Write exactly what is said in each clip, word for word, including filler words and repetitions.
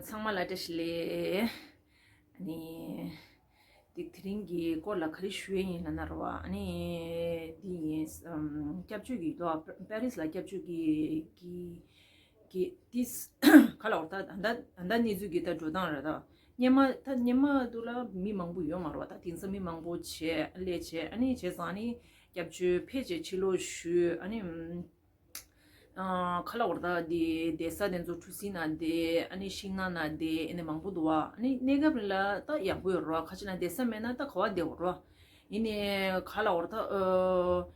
ཚང་མ་ལ་བཀྲ་ཤིས་བདེ་ལེགས། ཨ་ནི། དེ་དེ་རིང་གི་སྐོར་ལ་ག་རེ་ཞུ་ཡས་ཡིན་ལབ་ན་རེད་བ། ཨ་ནི། འདི་ཡིན། ཨམ། སྐྱབས་བཅོལ་གྱི་ལོ་པེ་རིས་ལ་སྐྱབས་བཅོལ་གྱི་གི་གི་ཏིས་ག་ལ་འོར་ད་ད་ད་ད་གནས་ཚུལ་གྱི་ད་འགྲོ་སྟངས་རེད་ད། སྙེ་མ་ད་སྙེ་མ་དུ་ལ་མི་མང་པོ་ཡོད་མ་རེད་བ། ད་དེང་སང་མི་མང་པོ་བྱས་སླེབས་བྱས། ཨ་ནི་བྱས་ཙང་ཨ་ནི་སྐྱབས་བཅོལ་ཕེབས་བྱས་ཕྱིར་ལོག་ཞུས། ཨ་ནི། ཨ། ཁ་ལ་བར་ད་དེ་བསྡད་ས་དེ་ཚོ་གྲུ་གཟིངས་ནང་བསྡད། ཨ་ནི་ཤིང་ནགས་ནང་བསྡད། ཨ་ནི་མང་པོ་འདུག་བ། ཨ་ནི་གནས་སྐབས་རིང་ལ་ད་ཡག་པོ་ཡོད་རེད་བ། ཁ་ཅིག་ན་བསྡད་ས་མེད་ན་ད་ག་བ་བསྡད་དགོས་རེད་བ། ཡིན་ནའི་ཁ་ལ་བར་ད། ཨ།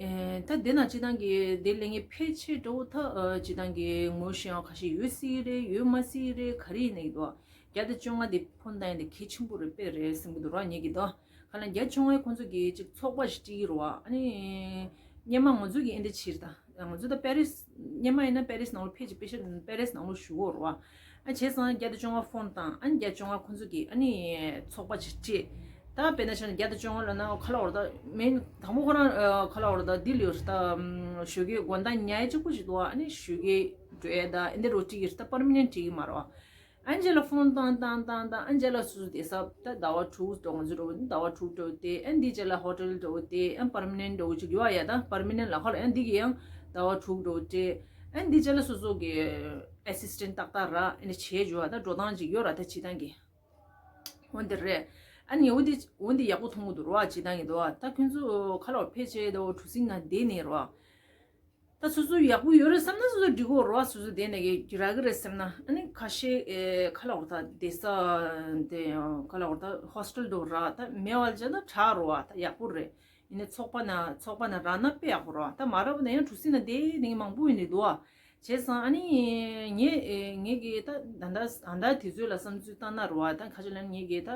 ཨེ། ད་དེ་ན་སྤྱིར་བཏང་གི་དེ་ལས་ངས་ཕལ་ཆེར་འདྲ་བོ་ད། ཨ། སྤྱིར་བཏང་གི་ངོ་ཤེས་པ་ཁ་ཤས་ཡོད་སྲིད་རེད། ཡོད་མ་སྲིད་རེད། ག་རེ་ཡིན་ནའི་འདུག་བ། བརྒྱ་དང་བཅོ་ལྔ་དེ་ཕོན་བཏང་ཡ་དེ་གལ་ཆེན་པོ་རེད། དཔེ་རེད་བསམ་གི་འདུག་ར། ངེད་ཀྱི་ད་ག་ལ་བརྒྱ་བཅོ་ལྔ་ཁོང་ཚོ་གི་ཅིག་ཚོགས་པ་ཞིག་སྒྲིག་གི་རེད་བ། ཨ་ནི་སྔོན་མ་ང་ཚོ་གི་ཨེ་འདྲ་བྱས་ད། ང་ཚོ་ད་པེ་རིས། སྔོན་མ་ཡིན་ན་པེ་རིས་ནང་ལོགས་ཕེབས་ཀྱི། པེ་ཤ་པེ་རིས་ནང་ལོགས་བཞུགས་ཡོད་རེད་བ། ཨ། བྱས་ཙང་བརྒྱ་དང་བཅོ་ལྔ་ཕོན་བཏང་། ཨ་ནི་བརྒྱ་བཅོ་ལྔ་ཁོང་ཚོ་གི་ཨ་ནི་ཚོགས་པ་ཞིག་སྒྲིག་ད་དཔེར་ན་ཆ་ན་བརྒྱ་དང་བཅོ་ལྔ་ལབ་ན་ཁ་ལ་བར་ད་མིན་དང་པོ་ཁོ་རང་ཁ་ལ་བར་ད་འདི་ལ་ཡོད་རེད་ད། ཞོགས་ཀས་དགོང་དག་ཉལ་ཡ་གཅིག་པོ་ཞིག་འདུག་བ། ཨ་ནི་ཞོགས་ཀས་འགྲོ་ཡ་ད་ཨེ་འདྲ་འདྲ་བོ་སྒྲིག་གི་རེད། ད་པར་མ་ནེན་ཊི་སྒྲིག་གི་མ་རེད་བ། ཨ་ནི་རྗེས་ལ་ཕོན་བཏང་བཏང་བཏང་བཏང་། ཨ་ནི་རྗེས་ལ་སོ་སོ་བསྡད་ས་ད་ཟླ་བ་དྲུག་འདྲ་བོ་ང་ཚོ་འདྲ་བོ་ཟླ་བ་དྲུག་འདྲ་བོ་བསྡད། ཨ་ནི་འདི་རྗེས་ལ་ཧོ་ཊེལ་འདྲ་བོ་བསྡད། ཨ་ནི་པར་མ་ནེན་ཊི་འདྲ་བོ་ཅིག་ཡོད་ཡ་ད། པར་མ་ནེན་ཊི་ལ་ཁ་ལ། ཨ་ནི་འདི་གི་ཡང་ཟླ་བ་དྲུག་འདྲ་བོ་སྤྲད། ཨ་ནི་འདི་རྗེས་ལ་སོ་སོ་གི་ཨེ་སིས་ཊེན་ཊི་ཏག་ཏག་རག་ཨ་ནི་བྱས་འགྲོ་ཡ་ད། འགྲོ་སྟངས་ཅིག་ཡོད་ར་ད་སྤྱིར་བཏང་གི། འོ་འདི་རེད། ཨ་ནི་འོ་འདི་འོ་འདི་ཡག་པོ་མཐོང་གི་འདུག་ར། སྤྱིར་བཏང་གི་འདུག་བ། ད་ཁྱོད་ཚོ་ཁ་ལ་བར་ཕེབས་བྱས་ད་འོ་གྲུ་གཟིངས་ནང་བསྡད་ནས་ར། ད་སོ་སོ་ཡག་པོ་ཡོད་རེད་བསམ་ན་སོ་སོ་འགྲིག་གི་རེད་བ། སོ་སོ་བསྡད་ནས་ཀྱི་རག་གི་རེད་བསམ་ན། ཨ་ནི་ཁ་ཤས་ཨེ་ཁ་ལ་བར་ད་བསྡད་ས་དེ་ཁ་ལ་བར་ད་ཧོ་སི་ཊེལ་འདྲ་བོ་ར་ད་མེད་པ་བྱས་ན་དྲག་རེད་བ། ད་ཡག་པོ་རེད། ཡིན་ནའི་ཚོགས་པ་ནང་ཚོགས་པ་ནང་རག་ན་དཔེ་ཡག་པོ་རེད་བ། ད་མ་རག་པ་ན་ཡང་གྲུ་གཟིངས་ནང་བསྡད་ནས་མང་པོ་ཡིན་ནི་འདུག་བ། བྱས་ཙང་ཨ་ནི་ངས་ངས་ཀྱི་ད་ད་ལྟ་ད་ལྟ་དུས་ཚོད་ལ་བསམ་ཚུལ་བཏང་ན་རེད་བ། ད་ཁ་ཅིག་ལ་ངས་ཀྱི་ད་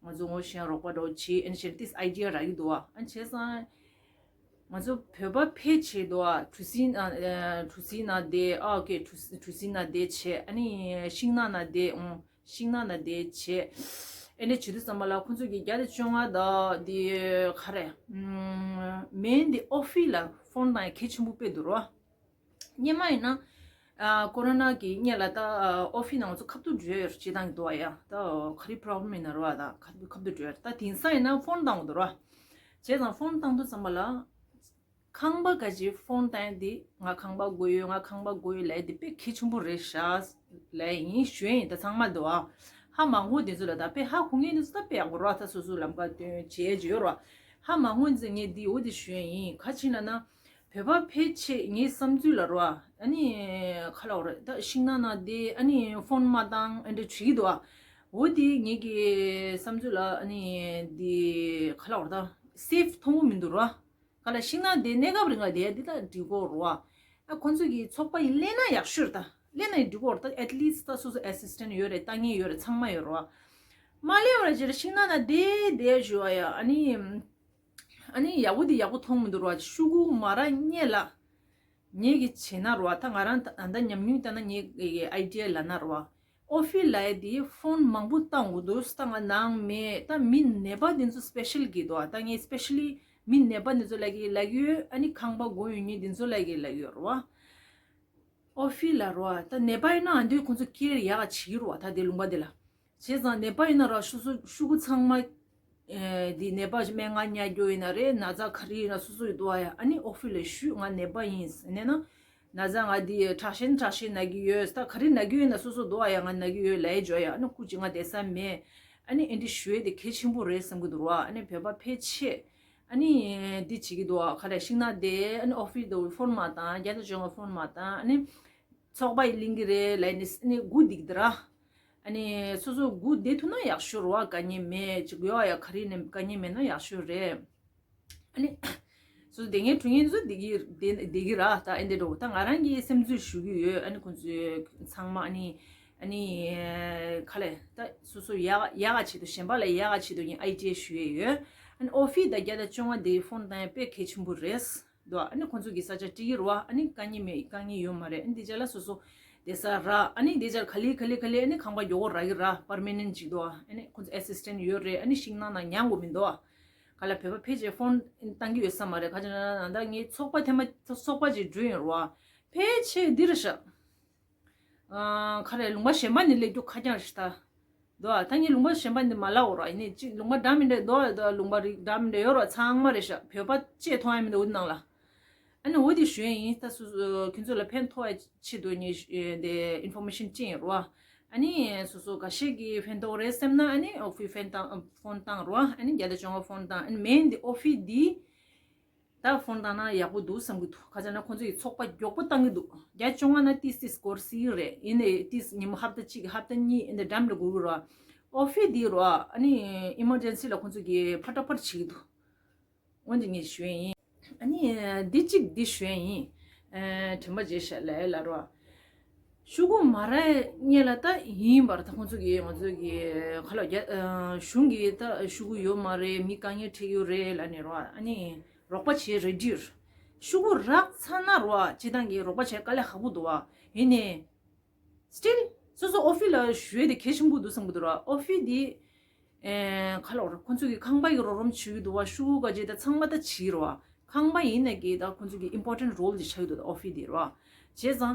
ང་ཚོ་ངོ་ཤེས་རོགས་པ་འདྲ་བོ་བྱས། ཨ་ནི་ཞེ་ཏིས་ཨའི་ཌི་ཡ་རག་གི་འདུག་བ། ཨ་ནི་བྱས་ཙང་། ང་ཚོ་བོད་པ་ཕལ་ཆེར་དུ་ཨ་གྲུ་གཟིངས་ཨ་གྲུ་གཟིངས་ནང་བསྡད། ཨ་ཨོ་ཀེ། གྲུ་གྲུ་གཟིངས་ནང་བསྡད་བྱས། ཨ་ནི་ཤིང་ནགས་ནང་བསྡད། ཨོ་ཤིང་ནགས་ནང་བསྡད་བྱས། ཨ་ནི་བྱེད་དུས་ཙམ་པ་ལ་ཁོང་ཚོ་གི་བརྒྱ་དང་བཅོ་ལྔ་དང་དེ་ག་རེ། མེན་དེ་ཨོ་ཕི་ལ་ཕོན་བཏང་ཡ་གལ་ཆེན་པོ་དཔེ་འདུག་ར། སྔོན་མ་ཡིན་ན། ཨ་ཀོ་རོ་ན་གི་སྔོན་ལ་ད་ཨ་ཨོ་ཕི་ནང་ང་ཚོ་ཁ་ཐུག་འགྲོ་ཡ་ཡོད་རེད། སྤྱིར་བཏང་གི་འདུག་བ་ཡ། ད་ག་རེ་པོ་རོབ་ལེམ་ཡིན་ན་རེད་བ། ད་ཁ་ཐུག་ཁ་ཐུག་འགྲོ་ཡ་རེད། ད་དེང་སང་ཡིན་ན་ཕོན་བཏང་དགོས་འདུག་ར། བྱས་ཙང་ཕོན་བཏང་དུས་ཙམ་པ་ལ། ཁང་པ་ག་ཅིག་ཕོན་བཏང་ཡ་དེ་ང་ཁང་པ་དགོས་ཡོད། ང་ཁང་པ་དགོས་ཡོད་ལབ་ཡ་དེ་དཔེ་གལ་ཆེན་པོ་རེད་ཤག་ལབ་ཡིན་ཞུ་ཡ་ཡིན། ད་ཚང་མ་འདུག་ཨ། ཧ་མ་གོ་དེ་ཚོ་ལ་ད་དཔེ་ཧ་གོ་མཁན་དེ་ཚོ་ད་དཔེ་ཡག་པོ་རེད་བ། ད་སོ་སོ་ལམ་ཁ་སྟོན་བྱས་ཀྱི་ཡོད་རེད་བ། ཧ་མ་གོ་མཁན་ཚོ་ངས་འདི་འོ་དེ་ཞུ་ཡ་ཡིན། ག་ཅི་ན་ན། བོད་པ་ཕལ་ཆེར་ངའི་བསམ་ཚུལ་ལ་རེད་བ། ཨ་ནི་ག་ལབ་དགོས་རེད། ད་ཤིང་ནགས་ནང་བསྡད། ཨ་ནི་ཕོན་མ་བཏང་། ཨ་འདྲ་བྱེད་ཀྱི་འདུག་ཨ། འོ་དེ་ངེད་ཀྱི་བསམ་ཚུལ་ལ་ཨ་ནི་འདི་ག་ལབ་དགོས་རེད། ད་སེབ་མཐོང་གི་མི་འདུག་ར། ག་ལ་ཤིང་ནགས་དེ་གནས་སྐབས་རིང་ལ་བསྡད་ཡ་འདི་ད་འགྲིག་གི་རེད་བ། ཨ་ཁོང་ཚོ་གི་ཚོགས་པ་ཡི་སླེབས་ན་ཡག་ཤོས་རེད། ད་སླེབས་ན་ཡི་འགྲིག་གི་རེད། ད་ཨེཊ་ལིསཊ་ད་སོ་སོ་ཨེ་སིས་ཊེན་ཊི་ཡོད་རེད། ལྟ་མཁན་ཡོད་རེད། ཚང་མ་ཡོད་རེད་བ། མ་སླེབས་པ་ཅིག་ཤིང་ནགས་ནང་བསྡད་བསྡད་བཞུགས་པ་ཡ། ཨ་ནི། ཨ་ནི་ཡག་པོ་དེ་ཡག་པོ་མཐོང་མི་འདུག་ར། ཤོག་གུ་མ་རག་སྔོན་ལ། ངེད་ཀྱིས་བྱས་ན་ར་བ། ད་ང་རང་ད་ད་ཉམས་མྱོང་ལྟར་ན་ངེད་ཀྱི་ཨའི་ཌི་ཡ་ལབ་ན་ར་བ། ཨོ་ཕི་ལབ་ཡ་དེ་ཕོན་མང་པོ་བཏང་དགོས་འདུག་ད་ང་ནང་མེད། ད་མི་ནད་པ་དེ་ཚོ་སི་པེ་ཤལ་གྱི་འདུག་ད་ངས་སི་པེ་ཤལ་ལི་མི་ནད་པ་དེ་ཚོ་ལབ་ཀྱི་ལབ་ཀྱི་ཡོད། ཨ་ནི་ཁང་པ་དགོས་ཡོད་མཁན་དེ་ཚོ་ལབ་ཀྱི་ལབ་ཀྱི་ཡོད་ར་བ། ཨོ་ཕི་ལ་ར་བ། ད་ནད་པ་ཡིན་ན་ཨ་འདོད་ཁོང་ཚོ་ཀེར་ཡག་ག་བྱེད་ཀྱི་ར་བ། ད་དེ་ལུང་པ་དེ་ལ། བྱས་ཙང་ནད་པ་ཡིན་ན་ར་ཤོག་གུ་ཤོག་གུ་ཚང་མ། ཨེ། འདི་ནད་པ་སྨན་ཁང་ཉར་རྒྱུ་ཡིན་ན་རེད། ན་ཚ་ག་རེ་ཡིན་ན་སོ་སོ་ཡི་འདུག་ཨ་ཡ། ཨ་ནི་ཨོ་ཕི་ལ་ཞུས། ང་ནད་པ་ཡིན་ཟེར་ནས་ན། ན་ཚ་ང་འདི་དྲག་ཞན་དྲག་ཞན་ན་གི་ཡོད། ད་ག་རེ་ན་གི་ཡོད་ན་སོ་སོ་འདུག་ཨ་ཡ། ང་ན་གི་ཡོད་ལབ་ཡ་འཇོག་ཡ། ཨ་ནི་སྐུ་མཁྱེན་ང་བསྡད་ས་མེད། ཨ་ནི་ཨེ་འདི་ཞུ་ཡ་དེ་གལ་ཆེན་པོ་རེད་བསམ་གི་འདུག་ར། ཨ་ནི་བོད་པ་ཕལ་ཆེར། ཨ་ནི་འདི་བྱེད་ཀྱི་འདུག་ཨ། ག་རེ་ཤིང་ནགས་དེ་ཨ་ནི་ཨོ་ཕི་ལ་ཕོན་མ་བཏང་། བརྒྱ་དང་བཅོ་ལྔ་ཕོན་མ་བཏང་། ཨ་ནི། ཚོགས་པ་ཡི་གླེང་གི་རེད་ལབ་ནས་ཨ་ནི་སྒུག་བསྡད་ཀྱི་ར། ཨ་ནི་སོ་སོ་སྒུག་བསྡད་ཐུབ་ན་ཡག་ཤོས་རེད་བ། དཀའ་ངལ་མེད་ཅིག་ཡོད་ཡ། ག་རེ་ནས་དཀའ་ངལ་མེད་ན་ཡག་ཤོས་རེད། ཨ་ནི་སོ་སོ་བསྡད་མཁན་འགྲོ་མཁན་ཚོ་བསྡད་ཀྱི་བསྡད་བསྡད་ཀྱི་ར། ད་ཨེ་འདྲ་འགྲོ། ད་ང་རང་གི་སེམས་ཚོད་ཞུ་གི་ཡོད། ཨ་ནི་ཁོང་ཚོས་ཚང་མ་ཨ་ནི་ཨ་ནི་ག་ལེ་ད་སོ་སོ་ཡག་ཡག་ག་ཆེད་དུ་གཞན་པ་ལ་ཡག་ག་ཆེད་དུ་ངས་ཨའི་ཌི་ཡ་ཞུ་ཡས་ཡོད། ཨ་ནི་ཨོ་ཕི་ད་བརྒྱ་དང་བཅོ་ལྔ་དེ་ཕོན་བཏང་ཡ་དཔེ་གལ་ཆེན་པོ་རེད། འདུག་ཨ་ནི་ཁོང་ཚོ་གི་ས་ཆ་སྒྲིག་གི་རེད་བ། ཨ་ནི་དཀའ་ངལ་མེད། དཀའ་ངལ་ཡོད་མ་རེད། ཨ་ནི་འདི་ཅག་ལ་སོ་སོ་བསྡད་ས་རག་ཨ་ནི་འདི་ཅག་ག་ལེ་ག་ལེ་ག་ལེ་ཨ་ནི་ཁང་པ་མགྱོགས་པོ་རག་གི་ར། པར་མ་ནེན་ཊི་ཅིག་འདུག་ཨ་ནི་ཁོང་ཚོ་ཨེ་སིས་ཊེན་ཊི་ཡོད་རེད། ཨ་ནི་ཤིང་ནགས་ནང་ཉལ་དགོས་མི་འདུག་ག་ལ་བོད་པ་ཕལ་ཆེར་ཕོན་བཏང་གི་ཡོད་ས་མ་རེད། ག་ཅི་ན་ད་ངའི་ཚོགས་པ་ཐེངས་མ་ཚོགས་པ་ཅིག་འགྲོ་ཡོད་རེད་བ། ཕལ་ཆེར་འདི་རེད་ཤག་ཨ་ག་རེ་ལུང་པ་གཞན་པ་ནས་སླེབས་རྒྱུ་ཁ་རྐྱང་རེད་ཤག་ད། འདུག་ཨ། ད་ངས་ལུང་པ་གཞན་པ་འདི་མ་ལབ་འོ་ར། ཡིན་ནའི་གཅིག་ལུང་པ་འདྲ་མི་འདྲ་འདུག་ཨ། ད་ལུང་པ་རིགས་འདྲ་མི་འདྲ་ཡོད་ར། ཚང་མ་རེད་ཤག་བོད་པ་ཅིག་མཐོང་ཡ་མི་འདུག་འོ་འདི་ནང་ལ། ཨ་ནི་འོ་འདི་ཞུ་ཡ་ཡིན། ད་སོ་སོ་ཁྱོད་ཚོ་ལ་ཕན་ཐོགས་ཡ་ཆེད་དུ་ངས་འདི་ཨིན་ཕོར་མེ་ཤན་སྤྲད་ཡིན་ར། ཨ་ནི་སོ་སོ་འགའ་ཤས་ཀྱིས་ཕན་ཐོགས་རེད་བསམ་ན་ཨ་ནི་ཨོ་ཕི་ཕན་བཏང་ཕོན་བཏང་ར། ཨ་ནི་བརྒྱ་དང་བཅོ་ལྔ་ཕོན་བཏང་། ཨ་ནི་མེན་འདི་ཨོ་ཕི་འདི། ད་ཕོན་བཏང་ན་ཡག་པོ་འདུག་བསམ་གྱི་འདུག་ག་ཅི་ན་ཁོང་ཚོ་ཡི་ཚོགས་པ་མགྱོགས་པོ་བཏང་གི་འདུག་བརྒྱ་བཅོ་ལྔ་ན་ཏིས་ཏིས་སྐོར་སྲིད་རེད། ཡིན་ནའི་ཏིས་ཉིན་མོ་ཧབ་ཏ་གཅིག་ཧབ་ཏ་གཉིས་ཨེ་འདྲ་འགྲམ་ལ་སྒུག་གི་ར། ཨོ་ཕི་འདི་ར་ཨ་ནི་ཨི་མར་ཇེན་སི་ལ་ཁོང་ཚོ་གི་ཕར་ཏ་ཕར་བྱེད་ཀྱི་འདུག་འོན་ཏེ་ངས་ཞུ་ཡ་ཡིན། ཨ་ནི་འདི་གཅིག་འདི་ཞུ་ཡ་ཡིན། ཨ་དྲན་པ་བརྗེད་ཤག་ལབ་ཡ་ལ་ར། ཤོག་གུ་མ་རག་སྔོན་ལ་ད་ཡིན་པར་ད་ཁོང་ཚོ་གི་ང་ཚོ་གི་ག་ལ་རྒྱ་གཞུང་གི་ད་ཤོག་གུ་ཡོད་མ་རེད། མི་དཀའ་ངལ་འཕྲད་ཡོད་རེད་ལབ་ནས་ར། ཨ་ནི་རོགས་པ་བྱེད་རེ་ཌི་རེད། ཤོག་གུ་རག་ཚར་ན་ར་སྤྱིར་བཏང་གི་རོགས་པ་བྱེད་དཀའ་ལས་ཁག་པོ་འདུག་བ། ཡིན་ནའི་སི་ཊིལ་སོ་སོ་ཨོ་ཕི་ལ་ཞུ་ཡ་དེ་གལ་ཆེན་པོ་འདུག་བསམ་གི་འདུག་ར། ཨོ་ཕི་དེ་ཨེ་ག་ལ་བར་ཁོང་ཚོ་གི་ཁང་པ་གི་རོགས་རམ་བྱེད་ཀྱི་འདུག་བ། ཤོག་གུ་ག་ཅེ་ད་ཚང་མ་ད་བྱེད་ར་བ། ཁང་པ་ཡིན་ན་གི་ད་ཁོང་ཚོ་གི་ཨིམ་པོར་ཊེན་ཊི་རོལ་དེ་ཆགས་ཀྱི་འདུག་ད་ཨོ་ཕི་དེ་ར་བ། བྱས་ཙང་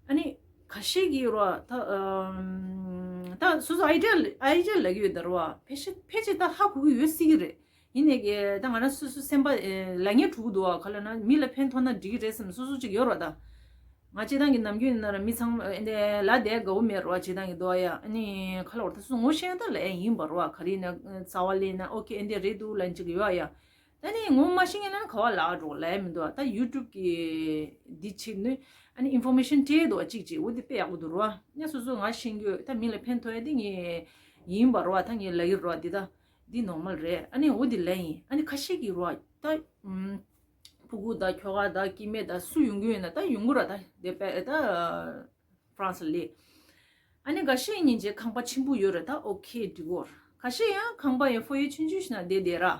ཨ་ནི་ཁ་ཤས་ཀྱི་ར་བ་ད་ཨམ་ད་སོ་སོ་ཨའི་ཌི་ཡ་ཨའི་ཌི་ཡ་ལབ་ཀྱི་ཡོད་ད་ར་བ། ཕལ་ཆེར་ཕལ་ཆེར་ད་ཧ་གོ་གི་ཡོད་སྲིད་ཀྱི་རེད། ཡིན་ནའི་གི་ད་ང་རང་སོ་སོ་སེམས་པ་ཨེ་ལ་ངེས་འགྲོ་གི་འདུག་བ། ག་ལ་ན་མི་ལ་ཕན་ཐོགས་ན་འགྲིག་གི་རེད་བསམ་སོ་སོ་ཅིག་ཡོད་ར་ད། ང་སྤྱིར་བཏང་གི་ནམ་རྒྱུན་ཡིན་ན་ར་མི་ཚང་མ་ཨེ་འདྲ་ལབ་བསྡད་དགའ་བོ་མེད་ར་བ། སྤྱིར་བཏང་གི་འདུག་ཡ། ཨ་ནི་ག་ལ་བར་ད་སོ་ངོ་ཤེས་ན་ད་ལབ་ཡ་ཡིན་པ་ར་བ། ག་རེ་ཡིན་ན་རྩ་བ་ལེན་ན་ཨོ་ཁེ་ཨེ་འདྲ་རེད་འདུག་ལབ་ཅིག་ཡོད་ཡ། ད་ནི་ངོ་མ་ཤེས་མཁན་ན་ག་བ་ལབ་འགྲོ་ལབ་ཡ་མི་འདུག་ད་ཡུ་ཊུབ་གི་འདི་ཕྱིར་ནི་ཨ་ནི་ཨིན་ཕོར་མེ་ཤན་སྤྲད་འདུག་བ། གཅིག་གཅིག་འོ་འདི་དཔེ་ཡག་པོ་འདུག་ར་བ། ཡ་སོ་སོ་ང་ཤེས་རྒྱུ་ད་མི་ལ་ཕན་ཐོགས་ཡ་འདི་ངས་ཡིན་པ་ར་བ། ད་ངས་ལབ་ཡི་ར་བ། འདི་ད་འདི་ནོར་མལ་རེད། ཨ་ནི་འོ་འདི་ལབ་ཡིན། ཨ་ནི་ཁ་ཤས་ཀྱིས་ར་བ་ད་ཨུམ། ཕྲུ་གུ་དང་ཁྱོ་ག་དང་སྐྱེ་དམན་དང་སུ་ཡོང་གི་ཡོད་ན་ད་ཡོང་གི་ར། ད་དེ་པེ་ད་ཧྥ་རན་སི་ལ་སླེབས། ཨ་ནི་འགའ་ཤས་ཡིན་ཅེ་ཁང་པ་ཆེན་པོ་ཡོད་ར་ད་ཨོ་ཁེ་འགྲིག་གོ། ཁ་ཤས་ཡང་ཁང་པ་ཡང་ཧྥོ་ཡེ་ཆུང་ཆུང་ཞིག་ན་བསྡད་བསྡད་ར།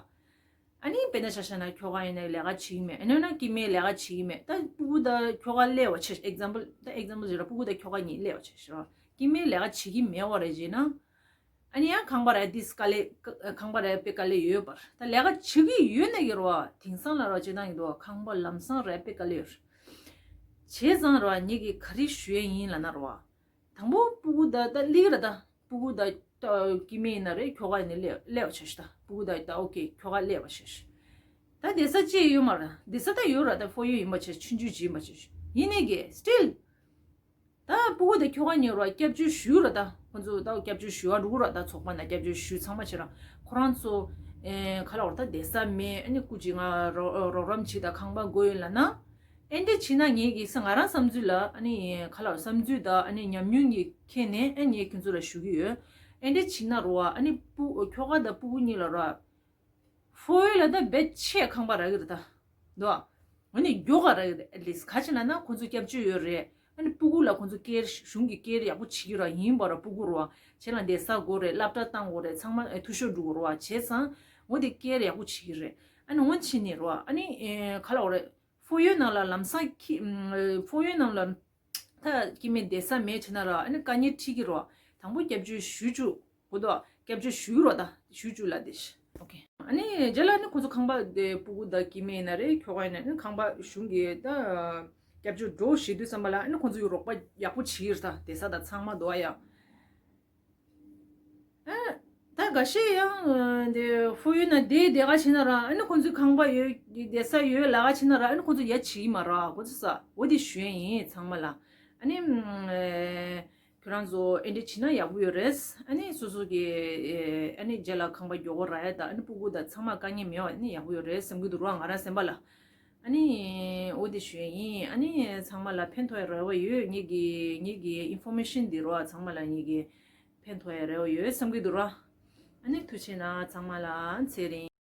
ཨ་ནི་དཔེར་ན་ཆ་བཞག་ན་ཁྱོ་ག་ཡིན་ན་ལས་ཀ་བྱེད་ཀྱི་མེད། ཨ་ནི་ན་སྐྱེ་དམན་ལས་ཀ་བྱེད་ཀྱི་མེད། ད་ཕྲུ་གུ་དང་ཁྱོ་ག་སླེབས་པ་བྱས། ཨེག་ཛམ་པལ་ད་ཨེག་ཛམ་པལ་ཞིག་ར། ཕྲུ་གུ་དང་ཁྱོ་ག་གཉིས་སླེབས་པ་བྱས་ཤིག་ར། སྐྱེ་དམན་ལས་ཀ་བྱེད་ཀྱི་མེད་པ་རེད་ཅེ་ན། ཨ་ནི་ཡང་ཁང་པ་ར་འདི་དཀའ་ལས་ཁང་པ་ར་དཔེ་དཀའ་ལས་ཡོད་པར། ད་ལས་ཀ་བྱེད་ཀྱི་ཡོད་ན་གི་ར་བ། དེང་སང་ལ་ར་བ་བྱེད་སྟངས་ཡིན་དུ་བ། ཁང་པ་ལམ་སང་ར་དཔེ་དཀའ་ལས་ཡོད། བྱས་ཙང་ར་བ་ངེད་ཀྱིས་ག་རེ་ཞུ་ཡས་ཡིན་ལབ་ན་ར་བ། དང་པོ་ཕྲུ་གུ་ད་ད་སླེབས་ར་ད། ཕྲུ་གུ་ད་ད་སྐྱེ་དམན་ཡིན་ན་རེད། ཁྱོ་ག་ཡིན་ན་སླེབས་སླེབས་པ་བྱས་ཤིག་ད་ཕྲུ་གུ་ད་ད་ཨོ་ཁེ་ཁྱོ་ག་སླེབས་པ་བྱས་ཤིག་ད་བསྡད་ས་ཅི་ཡོད་མ་ར། བསྡད་ས་ད་ཡོད་ར། ད་ཧྥོ་ཡེ་ཡིན་པ་བྱས། ཆུང་ཆུང་ཅིག་ཡིན་པ་བྱས་ཤིག་ཡིན་ནའི་གི་སི་ཊིལ། ད་ཕྲུ་གུ་དང་ཁྱོ་ག་གཉིས་ར་བ་སྐྱབས་བཅོལ་ཞུས་ར། ད་ཁོང་ཚོ་ད་སྐྱབས་བཅོལ་ཞུ་བ་འགྲོ་གི་ར། ད་ཚོགས་པ་ནང་སྐྱབས་བཅོལ་ཞུས་ཚང་མ་བྱས་ར། ཁོ་རང་ཚོ་ཨེ་ག་ལ་བར་ད་བསྡད་ས་མེད། ཨ་ནི་སྐུ་མཁྱེན་ང་རོགས་རོགས་རམ་བྱེད་དང་ཁང་པ་དགོས་ཡོད་ལབ་ན། ཨེ་འདྲ་བྱས་ན་ངེད་ཀྱི་ས་ང་རང་བསམ་ཚུལ་ལ་ཨ་ནི་ག་ལ་བར་བསམ་ཚུལ་དང་ཨ་ནི་ཉམས་མྱོང་གི་ཁྱེར་ནས་ཨ་ངས་ཁྱོད་ཚོ་ལ་ཞུ་གི་ཡོད། ཨེ་འདྲ་བྱས་ན་ར་བ་ཨ་ནི་ཕྲུ་ཁྱོ་ག་དང་ཕྲུ་གུ་གཉིས་ལ་ར་བ། ཧྥོ་ཡེ་ལ་ད་བེད་ཆེ་ཁང་པ་རག་གི་རེད་ད། འདུག་ཨ། འོ་ནི་མགྱོགས་ག་རག་གི་རེད། ཨེ་ལིས་ག་ཅི་ལབ་ན་ཁོང་ཚོ་སྐྱབས་བཅོལ་ཡོད་རེད། ཨ་ནི་ཕྲུ་གུ་ལ་ཁོང་ཚོ་ཀེར་གཞུང་གི་ཀེར་ཡག་པོ་བྱེད་ཀྱི་ར། ཡིན་པ་ར་ཕྲུ་གུ་ར་བ། ཁྱེད་ལ་བསྡད་ས་དགོས་རེད། སློབ་གྲྭ་བཏང་དགོས་རེད། ཚང་མ་ཨེ་འཐུས་ཤོར་འགྲོ་གི་ར་བ། བྱས་ཙང་འོ་དེ་ཀེར་ཡག་པོ་བྱེད་ཀྱི་རེད། ཨ་ནི་འོ་བྱས་ནས་ར་བ་ཨ་ནི་ཨེ་ག་ལ་བར་རེད། ཧྥོ་ཡེ་ནང་ལ་ལམ་སང་ཁྱི་ཧྥོ་ཡེ་ནང་ལ་ད་སྐྱེ་དམན་བསྡད་ས་མེད་བྱས་ན་ར་ཨ་ནི་དཀའ་ངལ་འཕྲད་ཀྱི་ར་བ། དང་པོ་སྐྱབས་བཅོལ་ཞུ་བཅུག་གོ་དོ། སྐྱབས་བཅོལ་ཞུ་རོགས་ད་ཞུ་བཅུག་ལབ་དེ་ཤི། ཨོ་ཁེ། ཨ་ནི་རྗེས་ལ་ནི་ཁོང་ཚོ་ཁང་པ་དེ་ཕྲུ་གུ་དང་སྐྱེ་དམན་ཡིན་ན་རེད། ཁྱོ་ག་ཡིན་ན་ནི་ཁང་པ་གཞུང་གི་ད་སྐྱབས་བཅོལ་འགྲོ་བྱེད་དུས་ཙམ་པ་ལ་ཨ་ནི་ཁོང་ཚོ་ཡི་རོགས་པ་ཡག་པོ་བྱེད་ཀྱི་རེད། ད་བསྡད་ས་ད་ཚང་མ་འདུག་ཨ་ཡ། ཨ་ད་འགའ་ཤས་ཡང་དེ་ཧྥོ་ཡེ་ན་དེ་བསྡད་ག་བྱས་ན་ར་ཨ་ནི་ཁོང་ཚོའི་ཁང་པ་ཡོད་བསྡད་ས་ཡོད་ལབ་ག་བྱས་ན་ར་ཨ་ནི་ཁོང་ཚོ་ཡ་བྱེད་ཀྱི་མ་ར། ཁོ་ཚོ་ས་འོ་དེ་ཞུ་ཡ་ཡིན་ཚང་མ་ལ། ཨ་ནི། ཁྱོད་རང་ཚོ་ཨེ་འདྲ་བྱེད་ན་ཡག་པོ་ཡོད་རེད། ཨ་ནི་སོ་སོ་གི་ཨ་ནི་རྗེས་ལ་ཁང་པ་མགྱོགས་པོ་རག་ཡ་དང་ཨ་ནི་ཕྲུ་གུ་དང་ཚང་མ་དཀའ་ངལ་མེད་པ་ཨ་ནི་ཡག་པོ་ཡོད་རེད་བསམ་གྱི་འདུག་ར། ང་རང་སེམས་པ་ལ། ཨ་ནི་འོ་དེ་ཞུ་ཡ་ཡིན། ཨ་ནི་ཚང་མ་ལ་ཕན་ཐོགས་ཡ་རེ་བ་ཡོད། ངེད་ཀྱི་ངེད་ཀྱི་ཨིན་ཕོར་མེ་ཤན་འདི་ར་ཚང་མ་ལ་ངེད་ཀྱི་ཕན་ཐོགས་ཡ་རེ་བ་ཡོད་བསམ་གྱི་འདུག་ར། ཨ་ནི་ཐུགས་རྗེ་གནང་ཚང་མ་ལ། ཚེ་རིང་།